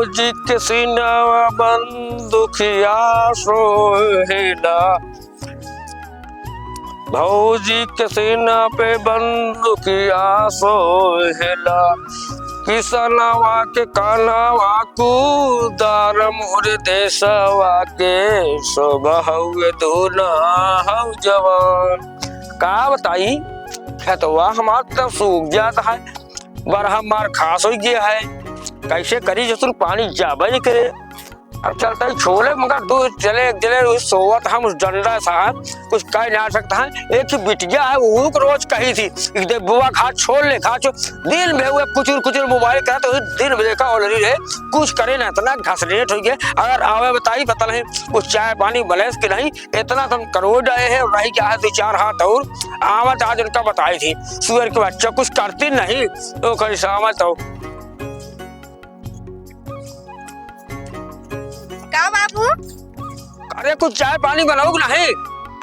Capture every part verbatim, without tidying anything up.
जी के सीना बंदूकिया सोहेला, भौजी के सीना पे बंदूकिया सोहेला, किसनवा के कानवा कुदार, मोरे देसवा के शोभा हउए दूना हउ जवान। का बताई, खेतवा हमार त सूख जात है, बरहा मार खास होइ गया है, कैसे करी जसुन पानी जाबे नहीं करे। अब चलते ही छोले, मगर दो चले, एक जने उस सोवत हम उस डंडा सा, कुछ कह ना सकता है। एक ही बिटिया है, वो को रोज कही थी, "ई दे बुआ, घास छोड़ ले, घास छोड़।" दिन भर हुए कुचुर कुचुर मोबाइल करे, तो दिन भर देखा already रहे, कुछ करे ना, इतना घसलेट हो गया। अगर आवे बताई, पता नहीं कुछ चाय पानी बलेस कि नहीं, इतना तुम करोड़ आए हैं और रही क्या है, दो चार हाथ और आवत आज उनका बताई थी, सुअर के बच्चा कुछ करती नहीं, तो कहीं सामत हो। का बाबू? अरे, कुछ चाय पानी बनाऊ कि नहीं?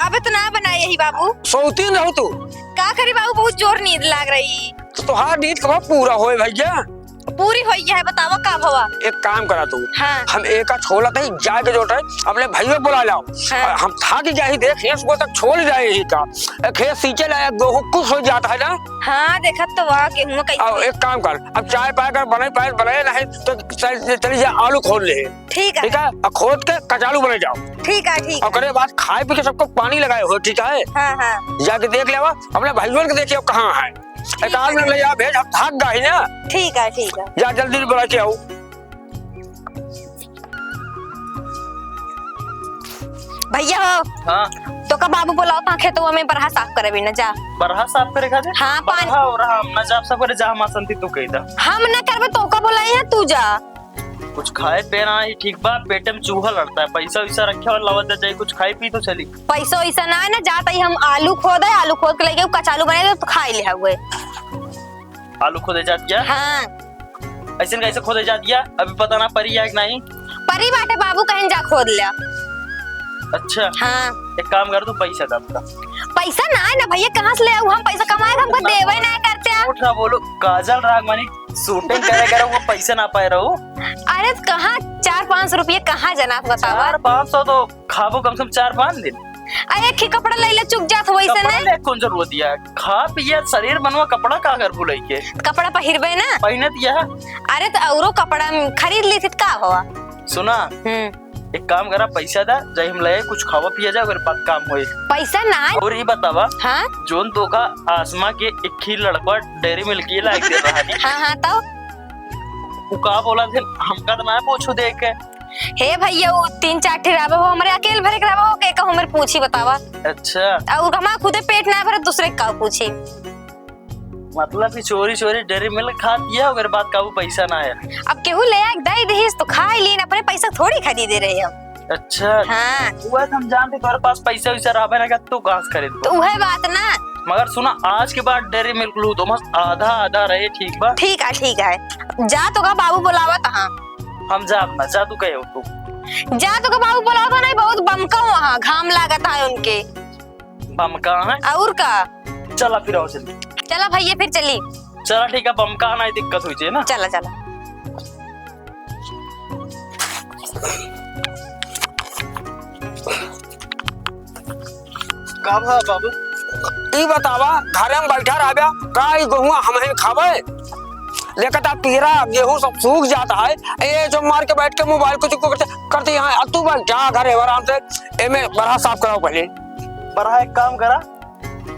अब तो ना बनाए यही बाबू। सौतीन रहू तू। का करी बाबू, बहुत जोर नींद लाग रही। तो तोहार नींद कब पूरा होए भैया? पूरी होई है, बतावा का भवा? एक काम करा तू। हाँ। हम एका छोला तई जाके जोटे, अपने भैया बुला लाओ। हाँ। और हम थाक गया ही, देख, ये सुबह तक छोड़ जाए ही का। एक खेत सींचे लायक गोहूँ कुछ हो जाता है ना। हाँ, देखत तो वहाँ गेहूँ कैसे। आओ, एक काम कर, अब चाय पाए कर बनाई पाए, बनाए नहीं तो चल, चल जा, आलू खोद ले। ठीक है। ठीक है, और खोद के कचालू बने जाओ। ठीक है, ठीक है। ओकरे बाद खाए पी के सबको पानी लगाए हो, ठीक है? हाँ, हाँ। जाके देख लेवा, अपने भाईवन के देखियो कहाँ है। ठीक एक आदमी है। ले आ, भेज, हम थाक गए ना। ठीक है, ठीक है। जा जल्दी बना के आओ। भैया हो। हाँ। तोका बाबू बोलावत हैं खेतवा में बरहा साफ करे बिना, जा। बरहा साफ करे खातिर? हाँ, पानी। बरहा हो रहा, हम ना जाब साफ करे, जा हमार संती तू कही दा। हम ना करबे, तोका बोलाई है, तू जा। कुछ खाए पे ना ही ठीक बा, पेटे में चूहा लड़ता है। पैसा वैसा रखे और लावत जा जाए, कुछ खाए पी तो चली। पैसा वैसा ना है ना, जात ही हम आलू खोदे, आलू खोद के लेके कचालू बने तो खाए ले हुए। आलू खोदे जात गया? हाँ। ऐसन कैसे खोदे जात गया? अभी पता ना परी है कि नहीं। परी बाटे बाबू, कहीं जा खोद लिया। अच्छा। हाँ। एक काम कर, तू पैसा दे अपना। पैसा ना है ना भैया, कहाँ से ले आऊ हम पैसा? कमाए हमको ना, देवे ना करते आप। झूठ ना बोलो, काजल राघवानी shooting करे करे वो पैसा ना पाए रहो। अरे तो कहाँ चार पाँच सौ रुपये कहाँ जना बतावा? चार पाँच सौ तो खाबो कम से कम चार पाँच दिन। आ एक ही कपड़ा ले ले चुक जात हो वैसे कपड़ा नहीं। ले कौन जरूरत है? खा पिए शरीर बनवा, कपड़ा का करबू लइके? कपड़ा पहिरबे ना। पहिनत यह। अरे तो औरो कपड़ा खरीद ली थी का हुआ? सुना, हम्म। एक काम करा, पैसा दा, जाई हम ले कुछ खावा पिया जाए, ओकरे बाद काम होई। पैसा ना है। और ये बतावा, हाँ? जोन तोका आसमा के एक ही लड़का Dairy Milk के लायक दे रहा है। हाँ, हाँ, तो? वो का बोला थे, हमका तो ना पूछू दे के। हे भैया, वो तीन चार ठे रहबे, वो हमरे अकेल भरे के रहबे, वो के कहूँ मेरे पूछी बतावा। अच्छा। और हमारा खुदे पेट ना भरे, दूसरे का पूछी। मतलब कि चोरी चोरी Dairy Milk खा दिया, ओकर बाद का वो पैसा ना आया। अब केहू ले आके दे दिहिस तो खा ही लीन, अपने पैसा थोड़ी खरीदे रहे हम। अच्छा। हाँ। वो हम जानते तोरे पास पैसा वैसा रहबे ना, तू घास खरीद। तो वह बात ना। मगर सुना, आज के बाद Dairy Milk लू तो मस्त आधा आधा रहे, ठीक बा? ठीक है, ठीक है। जा तो का बाबू बुलावत हाँ। हम जाब ना, जा तू कहे हो तू। जा तो का बाबू बुलावत हाँ, नहीं बहुत बमका वहाँ, घाम लागत है उनके। बमका है? और का? चला फिर आओ जल्दी। चला भैया फिर चली। चला ठीक है, बमका है ना, दिक्कत हुई थी ना। चला, चला। का भा बाबू? ई बतावा, घरे में बैठा रहबे, का ई गेहुआ हमहिन खाबे? देखत आ पीरा, गेहूं सब सूख जात है, ए जो मार के बैठ के मोबाइल कुछ करते, करते यहाँ, अब तू बैठा घरे आराम से, एमे बरहा साफ कराओ पहले। बरहा एक काम करा,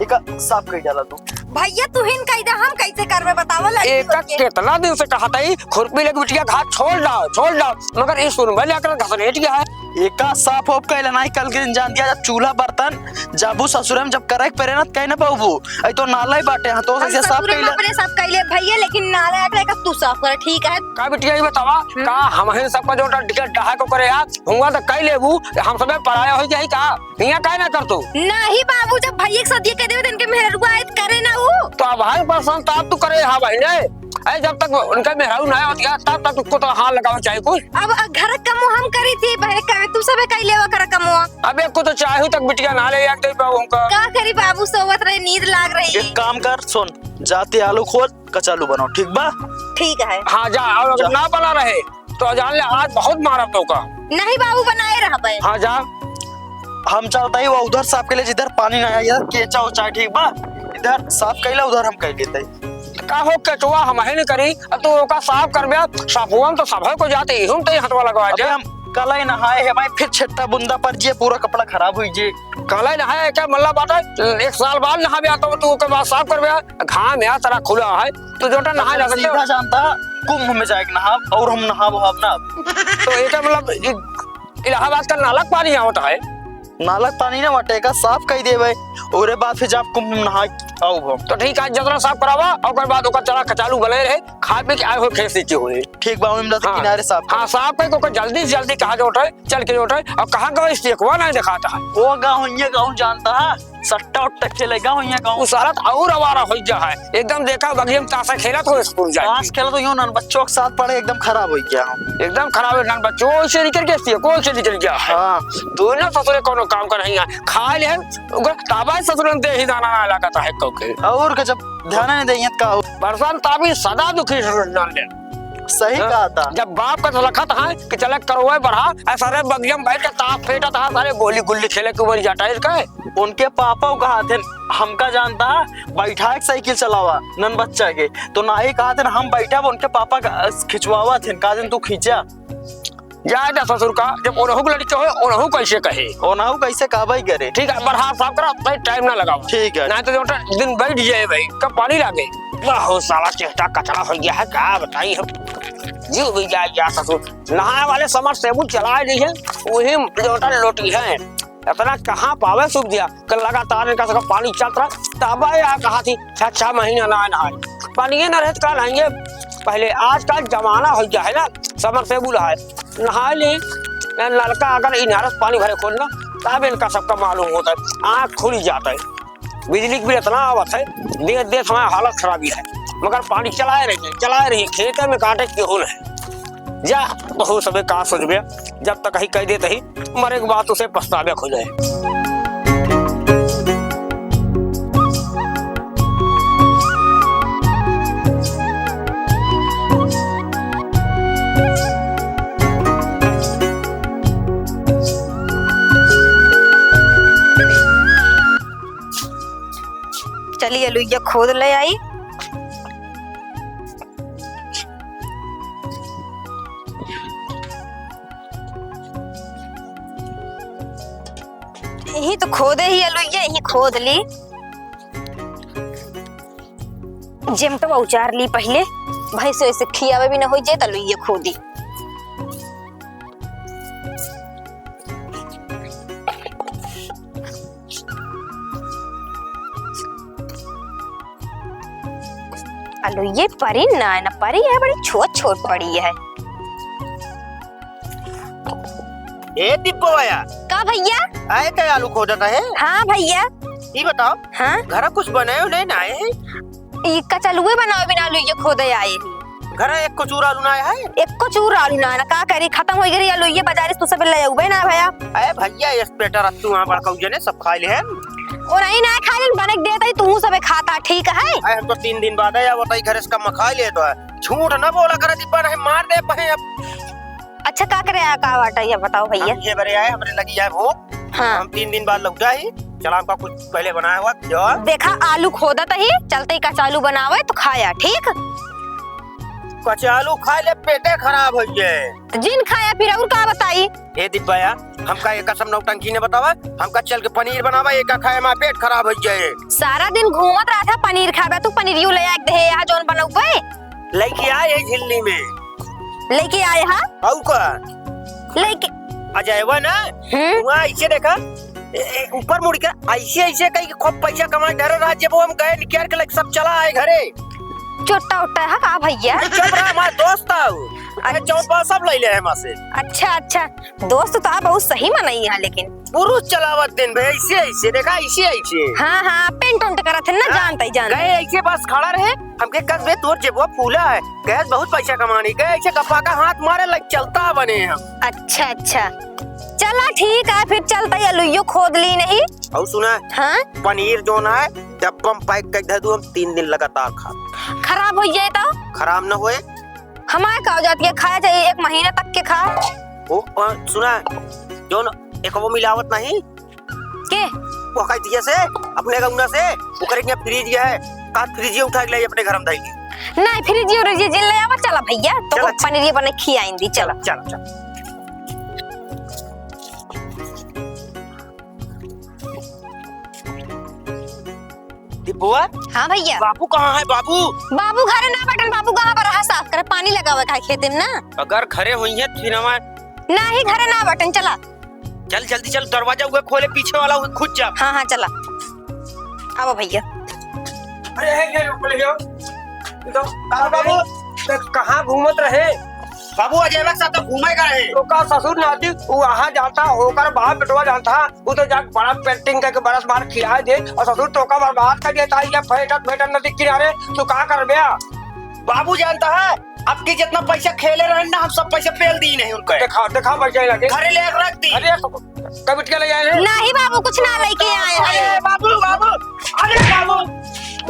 एका साफ कई डाला तू। भैया तू हिन कई दे, हम कैसे करबे बतावा लड़की एका होके। कितना दिन से कहत हई, खुरपी लेके बिटिया घास छोल डाओ, छोल डाओ, मगर ई सुनबे ले कर घसरेट गया है। एका साफ होप कैला नाई, कल के दिन जान दिया जब चूल्हा बर्तन जाबू ससुरे में जब करे के परे ना, कहे ना पाबू। ऐ तो नाला ही बाटे, हाँ, तो हम ऐसे साफ ससुरे में कैला। अपने साफ कैले भैया, लेकिन नाला आटे का तू साफ कर, ठीक है? का बिटिया, ये बतावा, हम्म। का हमहिन सबका जो डंडिया डहा को करे यार, हुआ तो कह लेबू, हम सबे पराया हो जाई का? हियां काहे ना कर तू? नहीं बाबू, जब भैया के साथ ये कह देवे, तो इनके मेहरुआ आयत करे ना ऊ। तो अब हाल पसंद तो आप तू करे, हाँ भाई ने। अरे जब तक उनका मेहरारू ना होती है, तब तक तुमको तो हाथ लगाओ चाहे कुछ। अब घर कमो हम करी थी, पहले कहे तू सबे कह लेवा कर कमो। अब एक को तो चाहू तक बिटिया ना ले आते बाबू हमका। का करी बाबू, सोवत रहे, नींद लाग रही। एक काम कर, सुन, जाते आलू खोद, कचालू बनाओ, ठीक बा? ठीक है। हाँ जा, और अगर जा। ना बना रहे, तो जान ले, आज बहुत मारब तोका। नहीं बाबू, बनाए रहबे। हाँ, जा। हम चलता ही वो उधर साफ कइले, जिधर पानी ना है, इधर केचा उचा है, ठीक बा? इधर साफ कइला, उधर हम कइ लेते ही। का हो केचवा, हम ही नहीं करी, अब तू ओका साफ करबे, साफुआ में तो सभे को जाते, इहू में तो हथवा लगवा अबे दे। हम कल ही नहाए हैं भाई, फिर छिट्टा बुंदा पर जिए, पूरा कपड़ा खराब हुई जी। कल ही नहाए क्या, मतलब बात है, एक साल बाद नहाबे, तो तू ओके बाद साफ करबे, घाम या तरह खुला है, तो जोटा नहाए ना सकते हो। सीधा जानता, कुंभ में जाए के नहाब, और हम नहाब, वहाब ना। तो एकर मतलब इ-, इलाहाबाद का नाला के पानी आवत है? नाला के पानी ना वटे का, साफ कइ देबे, ओरे बाद फिर जाब कुंभ में नहाए आउब हम। तो ठीक है, जतरा साफ करावा, ओकर बाद ओकर चला कचालू बने रहे, खा पी के आए हो खेत से हुए। ठीक बा, ओइम हाँ। किनारे साफ हाँ, कर। साफ कइ के ओकर जल्दी से जल्दी कहा जो उठे, चल के जो उठे, और कहाँ का स्टेकवा नहीं दिखाता है। वो गाँव, ये गाँव जानता है। सट्टा उट्टा खेलेगा हो यहाँ गाँव। उ साला तो और आवारा होइ गया है। एकदम देखा बगिया में ताशा खेलत हो स्कूल जाके। ताश खेलत हो, यूं नन बच्चों के साथ पड़े एकदम खराब होइ गया हो। एकदम खराब है नन बच्चों, ओइसे निकल के सी, कोई से निकल गया है। हाँ। दोनों ससुरे कोनो काम का नहीं है। खा ले, ओकर ताबा ससुरन दे ही दाना ना लागत है कौ के। और का जब ध्यान नहीं देंगे तो का हो? बरसन ताबी सदा दुखी ससुर जान ले। सही हाँ, कहा था। जब बाप का तो लखत है कि चले करवाए बढ़ा, ऐसा रे बगिया में बैठ के ताश फेंटत है, सारे गोली गुल्ली खेले के ऊपर जाटा है इसका है। उनके पापा को कहा थे, हमका जानता है, बैठा के साइकिल चलावा, नन बच्चा के। तो ना ही कहा थे, हम बैठा, उनके पापा का, अ, खिंचवावा थे, कहा थे, "तू खींचा।" जाए जा ससुर का, जब ओनहु के लड़के होए, ओनहु कैसे कहे? ओनहु कैसे कहबे करे? ठीक है, बढ़ा साफ करा, भाई टाइम ना लगावा। ठीक है। नहीं तो जो दिन बैठ जाए भाई, कब पानी लागे? बहुत साला चेहरा कचरा हो गया है, का बताई हम। जीव भी जाए जा ससुर। नहाए वाले समरसेबुल चलाए दी है, वही जो लोटी है। इतना कहाँ पावे सुख दिया कि लगातार इनका सबका पानी चलत रहा, तब या कहा थी छह, छह महीना ना नहाए, पानी ना रहे तो का नहाएंगे। पहले आजकल जमाना हो गया है ना, समरसेबुल है, नहाए ले, या नलका अगर इनारस पानी भरे खोलना, तब इनका सबका मालूम होता है, आँख खुल जाता है। बिजली के बिल इतना आवत है, देख देख हमारा हालत खराबी है, मगर पानी चलाए रहिए, चलाए रहिए, खेते में काटे के हो नहीं। जा, तोहू सबे का सोचबे, जब तक ही कह देते ही, मरे के बाद उसे पछतावे हो जाए। चलिए, लुइया खोद ले आई। यही तो खोदे ही अलुइया, यही खोद ली। जेमटवा उचार ली पहिले, भैंस वैसे खियावे भी न होई जे, त अलुइया खोदी। अलो, ये परी ना है ना, परी है, बड़ी छोट छोट परी है। ए दिब्बो भैया। का भैया? आए के आलू खोदत है? हाँ भैया। ई बताओ, हाँ? घर कुछ बनाए उनाए ना है? ई कचलुए बनावे बिना आलू ये खोदे आए ही। घर एक कुछ और आलू ना है? एक कुछ और आलू ना है ना, का करी, खत्म हो गई आलू, ये बाजारे से तू सब ले आउबे ना भैया। अरे भैया, एक पेटा रख तू वहाँ बड़काऊ जने सब खा ले हैं। और नहीं ना खा लेन, बने के देता ही तू सब खाता, ठीक है? अरे हम तो तीन दिन बाद आया, बताई घर से कम खा ले तो है। झूठ ना बोला करे, दिब्बा नहीं मार दे पहे अब। अच्छा, का करे आया, का बाटा, ये बताओ भैया। हम ये बरे आए, हमरे लगी आए भूख। हाँ। हम तीन दिन बाद लौटा ही, चला हमका कुछ पहले बनाया हुआ, जो देखा, आलू खोदत ही, चलते ही कचालू बनावे तो खाया, ठीक? कचालू खा ले, पेटे खराब हो जाए। तो जिन खाया फिर और का बताई? ए दिब्बाया, हमका एक कसम नौटंकी ने बतावा, हमका चल के पनीर बनावा, एका खाए मा पेट खराब हो जाए। सारा दिन घूमत रहा था पनीर खाबे, तू पनीरियो ले आके दे, यहाँ जौन बनौबे। लेके आए है झिल्ली में। लेके आए हा? आऊ का? लेके अजयवा ना, हम्म। वहाँ ऐसे देखा, ए, ए, ऊपर मुड़ के ऐसे, ऐसे कही कि खूब पैसा कमाए, डरे रहा, जब वो हम गए निकाल के लेके सब चला आए घरे। चोट्टा उट्टा है का भैया? चुप रहा, हमारा दोस्त था वो। अरे अच्छा। चौपा सब ले ले है हमारे से। अच्छा, अच्छा, दोस्त तो आप बहुत सही मनई है लेकिन। पुरुष चलावत दिन भे ऐसे, ऐसे देखा, ऐसे, ऐसे। हाँ, हाँ, पेंट उंट करत है ना, हाँ, जानता ही जानता गए ही। ऐसे बस खड़ा रहे, हमके कस बे तोर जेबवा फूला है, गैस बहुत पैसा कमाने गए, ऐसे कपा का हाथ मारे लग चलता बने हम। अच्छा, अच्छा, चला ठीक है, फिर चलता ही अलुइयो खोद ली नहीं। और सुना, हाँ? पनीर जो ना है, डब्बा में पैक कर दे दू, हम तीन दिन लगातार खा। खराब हो जाए तो? खराब ना होए, हमारे का हो जाती है, खाया चाहिए एक महीना तक के खा। ओ, अ, सुना, जौन एक वो मिलावत नहीं? के? वो कह दिया से, अपने गौना से, ओकरे के यहाँ फ्रिज है, का फ्रिज उठा के लाई अपने घर में धइली। नहीं, फ्रिज और फ्रिज ले आवा, चला भैया, तो चला, को पनीर ये बने खियाइन दी, चला। चला, चला। दिपुआ? हाँ भैया। बाबू कहाँ है बाबू? बाबू घरे ना बटन, बाबू कहाँ पर रहा, साफ कर, पानी लगावे का है खेते में ना। अगर घरे हुई है फिर हमार। नहीं, घरे ना बटन, चला। चल जल्दी चल, दरवाजा हुए खोले, पीछे वाला हुए खुद जा। हाँ, हाँ, चला। आवा भैया। अरे, हे, हे, रुक ले, यो। तो, का बाबू, तो कहाँ घूमत रहे? बाबू, अजय बा के साथ तो घूमे का है। तो का ससुर नाती, वो वहाँ जाता, ओकर बाप बेटवा जानता, वो तो जाके बड़ा पेंटिंग करके बरस मार खिया दे, और ससुर तो का बर्बाद कर दिया, ताई जब फेंटत फेंटत नदी किनारे, तू का कर बे? बाबू जानता है, अब की जितना पैसा खेले रहे ना, हम सब पैसा पेल दी नहीं उनको। देखा, देखा पैसा ही लगे। घरे ले रख दी। अरे, कबिटिया ले आए हैं? नहीं बाबू, कुछ ना लेके आए हैं। अरे बाबू, बाबू, अरे बाबू,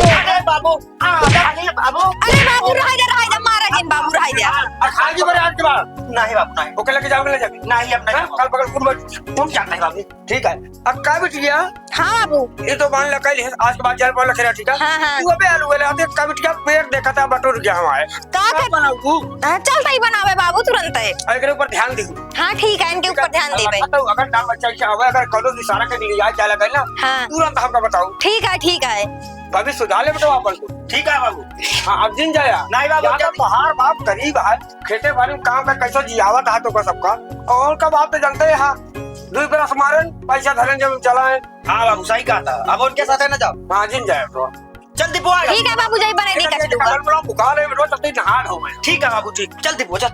अरे बाबू, आ, अरे बाबू। अरे बाबू, रह जा, रह जा, मारा जिन बाबू, रह जा। आ, खाएगी मेरे आज के बाद? नहीं बाबू, नहीं। ओके, लेके जाओ, ले जाओ। नहीं, अब नहीं। हाँ, कल बगल कुल बैठ। तुम क्या नहीं बाबू? ठीक है। अब का बिटिया? हाँ बाबू। ये तो मान ला कल है, आज के बाद जल पर लखेरा, ठीक है? हाँ, हाँ। तू अबे आलू वाले आते, का बिटिया पेट देखा था, बटुर गया हमारे। का का कर- बनाऊ तू? हाँ, चल तई बनावे बाबू, तुरंत है। अरे, एकरे ऊपर ध्यान दे। हाँ, ठीक है, इनके ऊपर ध्यान देबे। तो अगर ना बच्चा क्या हुआ, अगर कौनो इशारा के लिए आ जाए लगे ना, हाँ। तुरंत हमका बताओ। ठीक है, ठीक है। भाभी सुधार ले बेटा अपन को। ठीक है बाबू। हाँ, अब जिन जाया। नहीं बाबू, या तो जल्दी। तोहार बाप गरीब है, खेते बाड़ी में काम कर कैसे जियावत है तो का सबका, और उनका बाप तो जानते हैं, हाँ, दुई बरस मारन, पैसा धरन जब चलाए। हाँ बाबू, सही कहा था, अब उनके साथ है ना जाओ। हाँ, जिन जाए तो। चल दीपू, आ। ठीक है बाबू, जाई बनाई दी इधर कचलू का। डबल ब्लॉक उठा ले, बेटा, तब तक नहा लो मैं। ठीक है बाबू, ठीक, चल दीपू, चल।